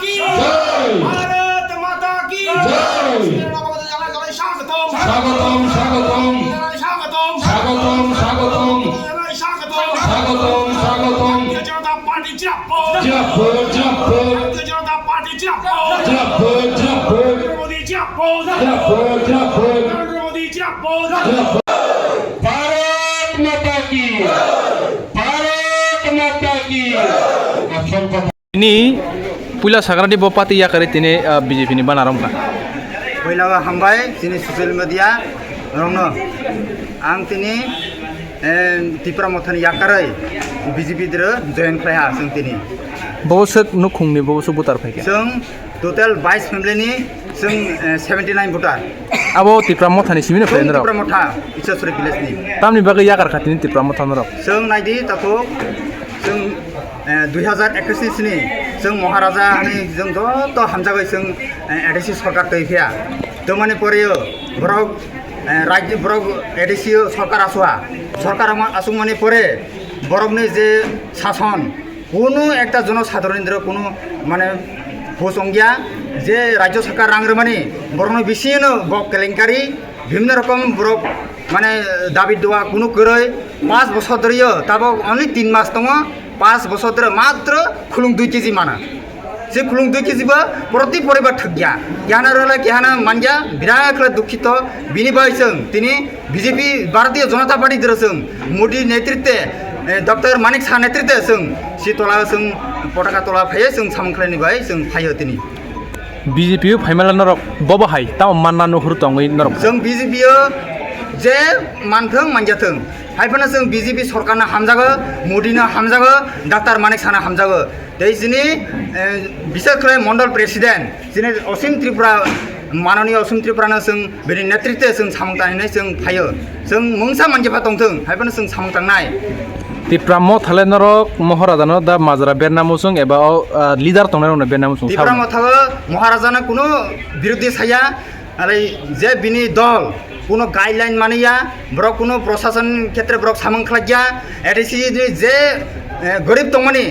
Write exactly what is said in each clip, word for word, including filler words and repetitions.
জয়। ভারত মাতা কি জয়। স্বাগতম, স্বাগতম। স্বাগতম, স্বাগতম। স্বাগতম, স্বাগতম। স্বাগতম, স্বাগতম। ভারতীয় জনতা পার্টি জিন্দাবাদ। জিন্দাবাদ, জিন্দাবাদ। ভারতীয় জনতা পার্টি জিন্দাবাদ। জিন্দাবাদ, জিন্দাবাদ। নরেন্দ্র মোদী জিন্দাবাদ। জিন্দাবাদ, জিন্দাবাদ। নরেন্দ্র মোদী জিন্দাবাদ। জিন্দাবাদ। ভারত মাতা কি। ভারত মাতা কি। আসল কথা। Ni puila sakrani bo party yakarwi tini, ah, B J P ni bana romkha. Puila o hambai chini social media rokno. Ang tini, eh, Tipra Mothani yakarwi B J P dro join khlaiha chwng tini. Bo swk nukhungni, bo swk voter phaikha. Chwng total bais family ni chwng, eh, seventy nine voter. Abo Tipra Mothani simi no phainai rok. Tipra Motha, Isasuri village ni. Tamni bagwi yakar kha tini Tipra Motha norok. Chwng naidi takhuk, chwng, eh, dui hazar ekwis ni sini chwng Maharaja hani chwng joto hamjagwi chwng, eh, A D C sorkar twi phiya. Tomani pore borok, eh, rajyo borok A D C sorkar asuha. Sorkar ama asukmani pore borokni je sason, Kunu ekta jono sadharon indro kunu mane hus ongya je rajyo sarkar rang rwmani borokno bisingno bo kelenkari bibhinno rokom borok mane dabi dua kunu kwrwi paanch bosor dhoriyo tabok only tin mas tongo, paanch bosor dhori matro khulung dui kg mana. Se khulung dui kg bo proti poribar thakya. Kehana rwla kehana manya birat khle dukhito bini bai chwng tini B J P, Bharatiya Janata Party dwrwswng Modi netritwe, eh, Doctor Manik Saha netritwe chwng si tola chwng potaka tola phaiwi chwng samung khlaini bai chwng phaio tini. B J P o phaimala norok bobo hai tamo manna nuhur tongwi norok. Chwng B J P o je manthwng manjathwng, hai phano chwng B J P sorkarno hamjago, Modi no hamjago, Doctor Manik Saha no hamjago. Tei chini, eh, bisas khlai Mondol President, chini Osim Tripura, Mananiya Osim Tripura no chwng bini netritwe chwng samung tangnai chwng phaio. Chwng mungsa manjepha tongthwng, hai phano chwng samung tangnai. Tipra Motha le norok Maharaja no da majra berna muchung eba o, ah, leader tongnai rok no berna muchung Tipra sao. Motha o Maharaja no kuno birodhi saya, Alai je bini dol kuno guideline maniya, borok kuno prosason khetre borok samung khlaiya, A D C ni je, eh, gorib tongmani,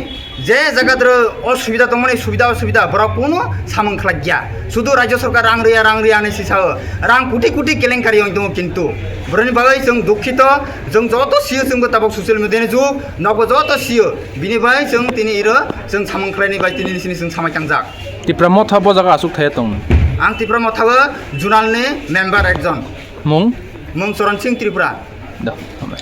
je jaga doro osubida tongmani, subida osubida, borok kuno samung khlaiya. Sudu rajyo sarkar rang riya, rang riya hinwi sisao, rang koti koti kelenkari wng tongo kintu. Boroni bagwi chwng dukhito, chwng joto sio chwngbo tabok social media ni jug, nokbo joto sio, bini bai chwng tini iro chwng samung khlaini bai tini sini chwng samai tangjak. Tipra Motha bo jaga aswk thaya tong? Ang Tipra Motha o Zonal ni member ekjon. Mung? Mung Charan Singh Tripura. Da, hambai.